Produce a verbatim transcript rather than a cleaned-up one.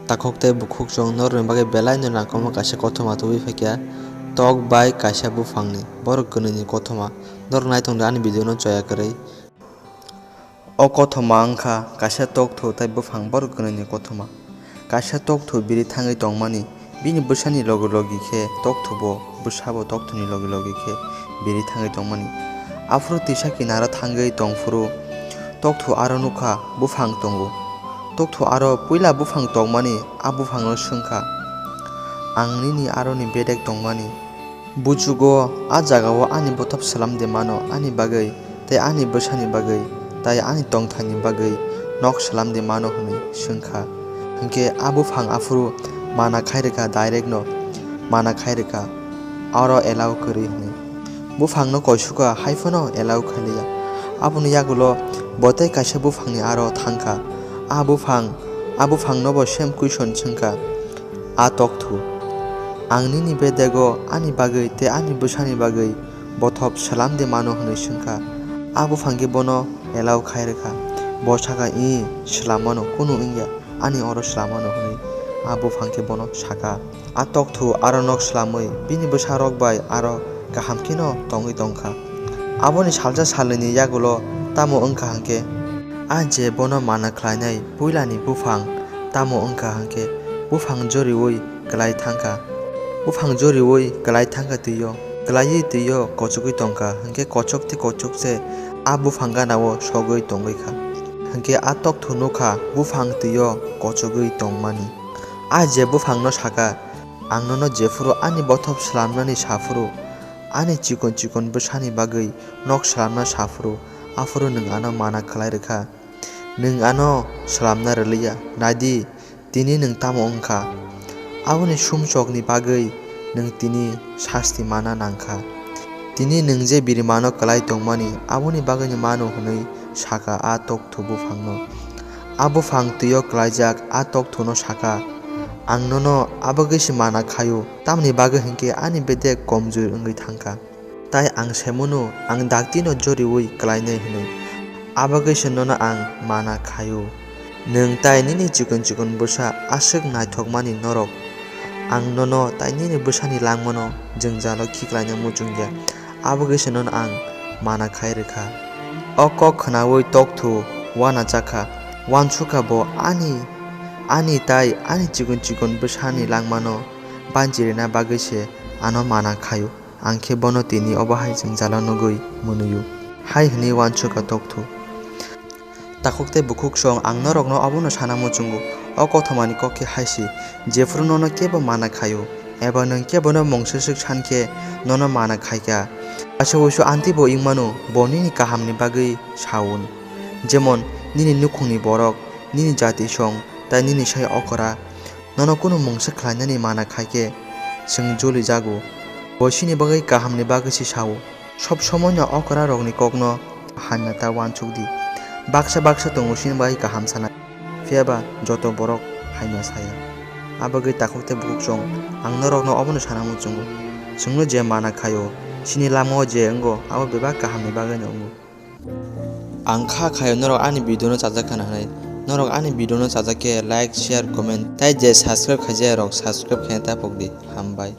Takhuk tei bukhuk chwng norokni bagwi belai no nangkukma kaisa kothoma tubui phaikha, tok bai kaisa buphangni, borok kwnwini kothoma. Norok naitongdi ani video no choya kwrwi. O kothoma wngkha kaisa tokthu tei buphang borok kwnwini kothoma. Kaisa tokthu biri thangwi tongmani, bini bwsani logi logi khe tokthubo, bwsabo tokthuni logi logi khe biri thangwi tongmani. Aphuru tisa kinaro thangwi tongphuru tokthu aro nukha buphang tongo. Tokthu aro puila buphang tongmani a buphangno swngkha, "Ang nini aroni bedek tongmani?" Bujugo, a jagao ani bothop swlam de mano ani bagwi, tei ani bwsani bagwi, tei ani tongthani bagwi nok swlam de mano hwnwi swngkha. Hinkhe a buphang aphuru mana khai rwkha, direct no mana khai rwkha, aro allow kwrwi hwnwi. Buphangno koisukha, hai phano allow khailiya. Aboni yagulo bo tei kaisa buphangni aro thangkha. A buphang, a buphangno bo same question swngkha. A tokthu, "Ang nini bedego ani bagwi tei ani bwsani bagwi bothop swlam de mano?" hwnwi swngkha. A buphang khe bono allow khai rwkha. Bo sakha, "Ih, swlam mano, kunu wngya, ani oro swlam mano," hwnwi a buphang khe bono sakha. A tokthu aro nok swlamwi bini bwsarok bai aro kaham kheno tongwi tongkha. Aboni salsa salnwini yagulo tamo wngkha hinkhe, a je bono mana khlainai puilani buphang tamo wngkha hinkhe, buphang joriui kwlai thangkha. Buphang joriui kwlai thangkha twio, kwlaiwi twio kochogwi tongkha, hinkhe kochok tei kochok se a buphang ganao sogwi tongwi kha. Hinkhe a tokthu nukha buphang twio kochogwi tongmani. A je buphangno sakha, "Ang nono jephuru ani bothop swlamnani saphuru, ani chikon chikon bwsani bagwi nok swlamna saphuru, aphuru nwng ano mana khlai rwkha. Nwng ano swlamna rwliya. Naidi, tini nwng tamo wngkha? Aboni sumsokni bagwi nwng tini sasti mana nangkha. Tini nwng je birimano kwlai tongmani, aboni bagwino mano," hwnwi sakha a tokthu buphangno. A buphang twio kwlaijak a tokthuno sakha, "Ang nono abagwi se mana khaio, tamoni bagwi hinkhe ani bedek komjor wngwi thangkha. Tai ang saimano ang daktino joriui kwlainai hwnwi, abagwi se nono ang mana khaio. Nwng tai nini chikon chikon bwsa aswk naithokmani norok. Ang nono tai nini bwsani langmano jwngjalo khiklaina muchungya, abagwi se nono ang mana khai rwkha." O kok khnaui tokthu uanachakha, uansukha bo, "Ani, ani tai ani chikon chikon bwsani langmano banchi rwna bagwi se ano mana khaio, ang khe bono tini obo hai jwngjalo nugwi mwnwio," hai hwnwi uansukha tokthu. Takhuk tei bukhuk chwng ang norokno obono sana muchungo. O kothomani kok khe hai se, jephuru nono kebo mana khaio, eba nwng kebono mungsa swk san khe nono mana khaikha. Kaisa uisu anti bo wngmano, bo nini kahamni bagwi saun. Jemon, nini nukhungni borok, nini jati song, tai nini sai okra, nono kunu mungsa khlainani mana khaikhe, chwng joli jago. Bo chini bagwi kahamni bagwi se sao. Sob somoino okra rokni kokno hamya ta uansuk di. Baksa baksa tongo chini bagwi kaham sanai, phiya ba joto borok hamya saya. Abagwi takhuk tei bukhuk chwng ang norokno obono sana muchungo. Chwngno je mana khaio, chini lamao je wngo, abo bebak kahamni bagwino wngo. Ang kha khaio norok ani video no chajak khana hwnwi. Norok ani video no chajak khe like, share, comment, tai je subscribe khaijaya rok subscribe khaina ta pokdi. Hambai.